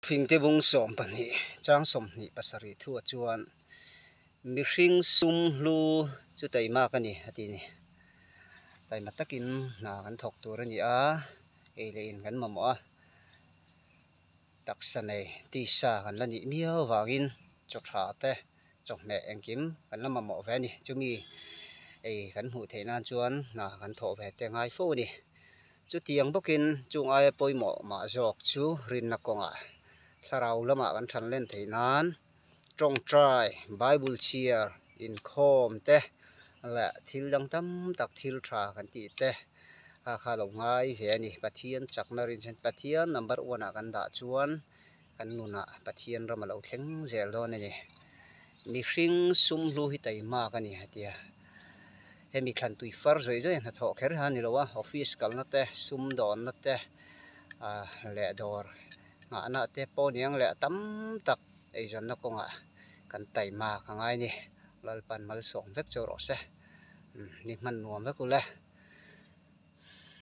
Thingte bung 12 chang 27 thuah chuan mihring sum hlu chu taimak a ni a ti a ni. Taima takin hna kan thawk tur a ni a, ei leh in kan mamawh a, taksa nei tisa kan la nih miau vangin chaw tha te chawhmeh engkim kan la mamawh ve a ni. Chumi ei kan hmuh theih nan chuan hna kan thawh ve te ngai fo a ni. Chutiang bawkin chung aia pawimawh mah zawk chu rinna kawngah thlarau lamah kan than len theih nan tawngtai, Bible chhiar, inkhawm te leh thil dang tam tak thil tha kan tih te kha kha lo ngai ve a ni. Pathian chakna rinchhan Pathian number one ah kan dah chuan kan nunah Pathian ram a lo thleng zel dawn a ni. Mihring sum hlu hi taimak a ni a tia. Hemi thlan tui far zawih zawih a hnathawh kher hi a ni lo a, office kalna te, sum dawnna te ah leh dawr nghahna te pawh aniang leh tam tak eizawnna kawngah kan taimak a ngai a ni. Lalpan malsawm vek chu rawh se. Ni hman nuam vek ule.